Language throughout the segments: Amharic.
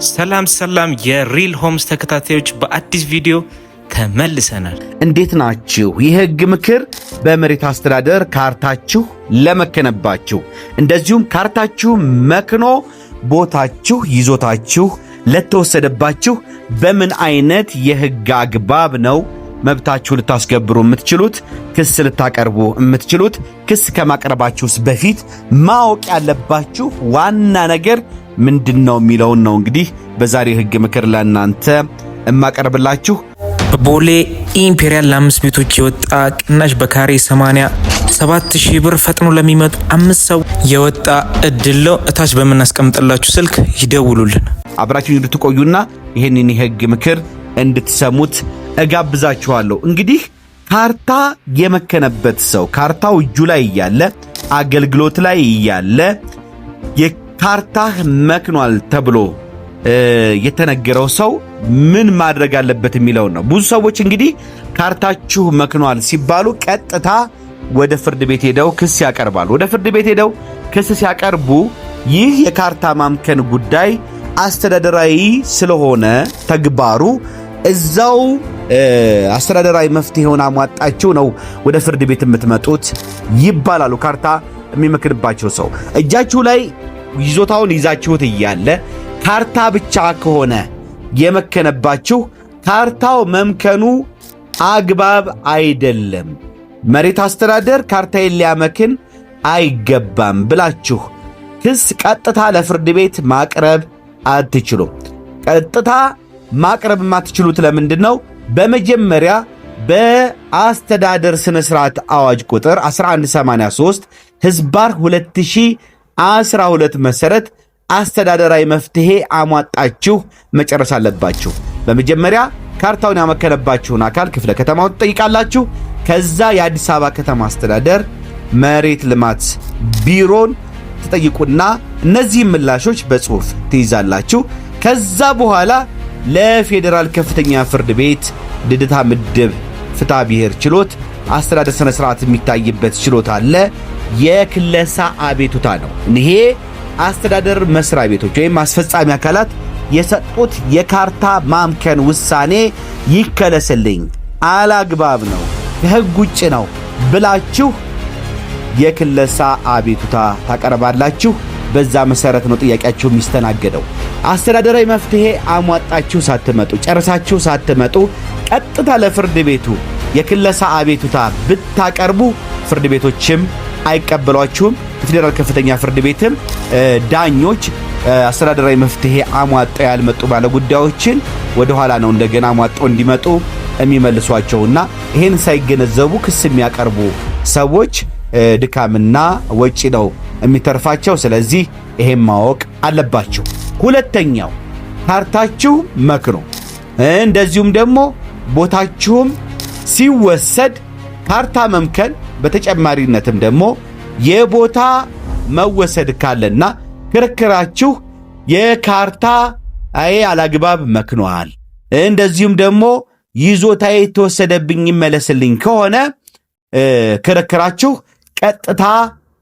ሰላም ሰላም የሪል ሆምስ ተከታታዮች፣ በአዲስ ቪዲዮ ተመልሰናል። እንዴት ናችሁ? የህግ ምክር በመሬት አስተዳደር ካርታችሁ ለመከነባችሁ፣ እንደዚሁም ካርታችሁ መክኖ ቦታችሁ ይዞታችሁ ለተወሰደባችሁ በምን አይነት የህግ አግባብ ነው መብታችሁ ልታስገብሩ የምትችሉት፣ ክስ ልታቀርቡ የምትችሉት፣ ክስ ከማቅረባችሁስ በፊት ማወቅ ያለባችሁ ዋና ነገር ምንድን ነው የሚለውን ነው እንግዲህ በዛሬ ህግ ምክር ለእናንተ እማቀርብላችሁ። በቦሌ ኢምፔሪያል ለአምስት ቤቶች የወጣ ቅናሽ በካሬ 87 ሺህ ብር ፈጥኖ ለሚመጡ አምስት ሰው የወጣ እድል ነው። እታች በምናስቀምጥላችሁ ስልክ ይደውሉልን። አብራችሁ እንድትቆዩና ይህንን የህግ ምክር እንድትሰሙት እጋብዛችኋለሁ። እንግዲህ ካርታ የመከነበት ሰው ካርታው እጁ ላይ እያለ፣ አገልግሎት ላይ እያለ የካርታህ መክኗል ተብሎ የተነገረው ሰው ምን ማድረግ አለበት የሚለውን ነው። ብዙ ሰዎች እንግዲህ ካርታችሁ መክኗል ሲባሉ ቀጥታ ወደ ፍርድ ቤት ሄደው ክስ ያቀርባሉ። ወደ ፍርድ ቤት ሄደው ክስ ሲያቀርቡ ይህ የካርታ ማምከን ጉዳይ አስተዳደራዊ ስለሆነ ተግባሩ እዛው አስተዳደራዊ መፍትሄውን አሟጣችሁ ነው ወደ ፍርድ ቤት የምትመጡት ይባላሉ። ካርታ የሚመክንባቸው ሰው እጃችሁ ላይ ይዞታውን ይዛችሁት እያለ ካርታ ብቻ ከሆነ የመከነባችሁ ካርታው መምከኑ አግባብ አይደለም፣ መሬት አስተዳደር ካርታዬን ሊያመክን አይገባም ብላችሁ ክስ ቀጥታ ለፍርድ ቤት ማቅረብ አትችሉም። ቀጥታ ማቅረብ የማትችሉት ለምንድን ነው? በመጀመሪያ በአስተዳደር ስነ ስርዓት አዋጅ ቁጥር 1183 ህዝባር 2012 መሰረት አስተዳደራዊ መፍትሄ አሟጣችሁ መጨረስ አለባችሁ። በመጀመሪያ ካርታውን ያመከነባችሁን አካል ክፍለ ከተማውን ትጠይቃላችሁ። ከዛ የአዲስ አበባ ከተማ አስተዳደር መሬት ልማት ቢሮን ትጠይቁና እነዚህን ምላሾች በጽሁፍ ትይዛላችሁ። ከዛ በኋላ ለፌዴራል ከፍተኛ ፍርድ ቤት ልደታ ምድብ ፍትሐ ብሔር ችሎት አስተዳደር ስነ ስርዓት የሚታይበት ችሎት አለ። የክለሳ አቤቱታ ነው። ይሄ አስተዳደር መስሪያ ቤቶች ወይም አስፈጻሚ አካላት የሰጡት የካርታ ማምከን ውሳኔ ይከለስልኝ፣ አላግባብ ነው፣ ከህግ ውጭ ነው ብላችሁ የክለሳ አቤቱታ ታቀርባላችሁ። በዛ መሰረት ነው ጥያቄያችሁ የሚስተናገደው። አስተዳደራዊ መፍትሄ አሟጣችሁ ሳትመጡ፣ ጨርሳችሁ ሳትመጡ ቀጥታ ለፍርድ ቤቱ የክለሳ አቤቱታ ብታቀርቡ ፍርድ ቤቶችም አይቀበሏችሁም። የፌዴራል ከፍተኛ ፍርድ ቤትም ዳኞች አስተዳደራዊ መፍትሄ አሟጠው ያልመጡ ባለ ጉዳዮችን ወደኋላ ነው እንደገና አሟጠው እንዲመጡ የሚመልሷቸውና ይህን ሳይገነዘቡ ክስ የሚያቀርቡ ሰዎች ድካምና ወጪ ነው የሚተርፋቸው። ስለዚህ ይሄን ማወቅ አለባችሁ። ሁለተኛው ካርታችሁ መክኖ እንደዚሁም ደግሞ ቦታችሁም ሲወሰድ ካርታ መምከን በተጨማሪነትም ደግሞ የቦታ መወሰድ ካለና ክርክራችሁ የካርታ አይ አላግባብ መክኗል፣ እንደዚሁም ደግሞ ይዞታዬ የተወሰደብኝ ይመለስልኝ ከሆነ ክርክራችሁ ቀጥታ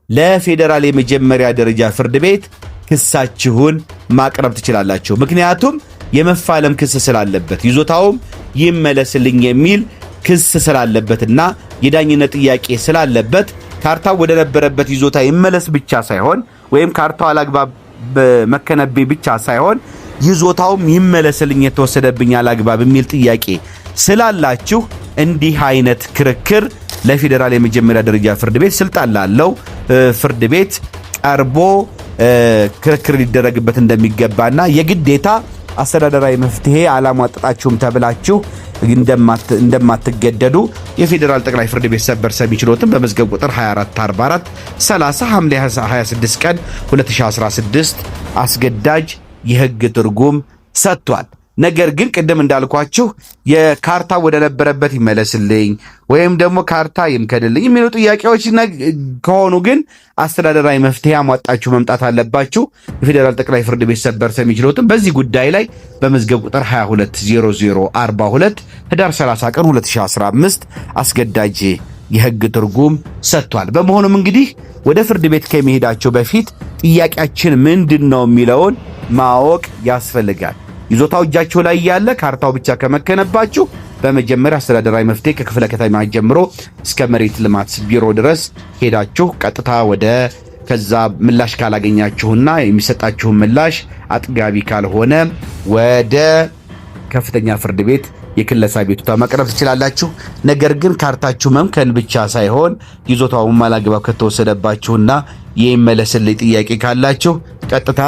ለፌዴራል የመጀመሪያ ደረጃ ፍርድ ቤት ክሳችሁን ማቅረብ ትችላላችሁ። ምክንያቱም የመፋለም ክስ ስላለበት ይዞታውም ይመለስልኝ የሚል ክስ ስላለበትና የዳኝነት ጥያቄ ስላለበት ካርታው ወደ ነበረበት ይዞታ ይመለስ ብቻ ሳይሆን ወይም ካርታው አላግባብ መከነቤ ብቻ ሳይሆን ይዞታውም ይመለስልኝ የተወሰደብኝ አላግባብ የሚል ጥያቄ ስላላችሁ እንዲህ አይነት ክርክር ለፌዴራል የመጀመሪያ ደረጃ ፍርድ ቤት ስልጣን ላለው ፍርድ ቤት ቀርቦ ክርክር ሊደረግበት እንደሚገባና የግዴታ አስተዳደራዊ መፍትሄ አላሟጠጣችሁም ተብላችሁ እንደማትገደዱ የፌዴራል ጠቅላይ ፍርድ ቤት ሰበር ሰሚ ችሎትን በመዝገብ ቁጥር 2444 30 ሐምሌ 26 ቀን 2016 አስገዳጅ የሕግ ትርጉም ሰጥቷል። ነገር ግን ቅድም እንዳልኳችሁ የካርታ ወደ ነበረበት ይመለስልኝ ወይም ደግሞ ካርታ ይምከንልኝ የሚሉ ጥያቄዎች ከሆኑ ግን አስተዳደራዊ መፍትሄ አሟጣችሁ መምጣት አለባችሁ። የፌዴራል ጠቅላይ ፍርድ ቤት ሰበር ሰሚ ችሎትም በዚህ ጉዳይ ላይ በመዝገብ ቁጥር 220042 ህዳር 30 ቀን 2015 አስገዳጅ የሕግ ትርጉም ሰጥቷል። በመሆኑም እንግዲህ ወደ ፍርድ ቤት ከመሄዳቸው በፊት ጥያቄያችን ምንድን ነው የሚለውን ማወቅ ያስፈልጋል። ይዞታው እጃችሁ ላይ ያለ ካርታው ብቻ ከመከነባችሁ በመጀመሪያ አስተዳደራዊ መፍትሄ ከክፍለ ከተማ ጀምሮ እስከ መሬት ልማት ቢሮ ድረስ ሄዳችሁ ቀጥታ ወደ ከዛ ምላሽ ካላገኛችሁና የሚሰጣችሁን ምላሽ አጥጋቢ ካልሆነ ወደ ከፍተኛ ፍርድ ቤት የክለሳ አቤቱታ ማቅረብ ትችላላችሁ። ነገር ግን ካርታችሁ መምከን ብቻ ሳይሆን ይዞታውን አላግባብ ከተወሰደባችሁና የሚመለስልኝ ጥያቄ ካላችሁ ቀጥታ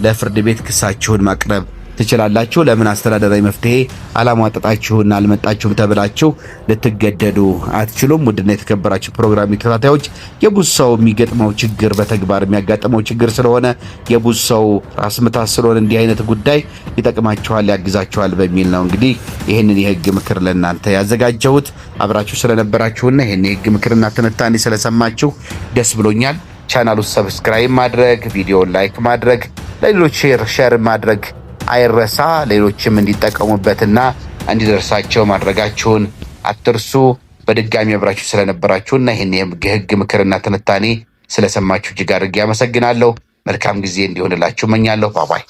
ለፍርድ ቤት ክሳችሁን ማቅረብ ትችላላችሁ። ለምን አስተዳደራዊ መፍትሄ አላሟጠጣችሁና አልመጣችሁም ተብላችሁ ልትገደዱ አትችሉም። ውድና የተከበራችሁ ፕሮግራም ተከታታዮች የብዙ ሰው የሚገጥመው ችግር በተግባር የሚያጋጥመው ችግር ስለሆነ የብዙ ሰው ራስ ምታት ስለሆነ እንዲህ አይነት ጉዳይ ይጠቅማችኋል፣ ያግዛችኋል በሚል ነው እንግዲህ ይህንን የህግ ምክር ለእናንተ ያዘጋጀሁት። አብራችሁ ስለነበራችሁና ይህን የህግ ምክርና ትንታኔ ስለሰማችሁ ደስ ብሎኛል። ቻናሉ subscribe ማድረግ፣ ቪዲዮን like ማድረግ፣ ለሌሎች share ማድረግ አይረሳ። ሌሎችም እንዲጠቀሙበትና እንዲደርሳቸው ማድረጋችሁን አትርሱ። በድጋሚ አብራችሁ ስለነበራችሁና ይህን የህግ ምክርና ትንታኔ ስለሰማችሁ እጅግ አድርጌ አመሰግናለሁ። መልካም ጊዜ እንዲሆንላችሁ እመኛለሁ። bye bye።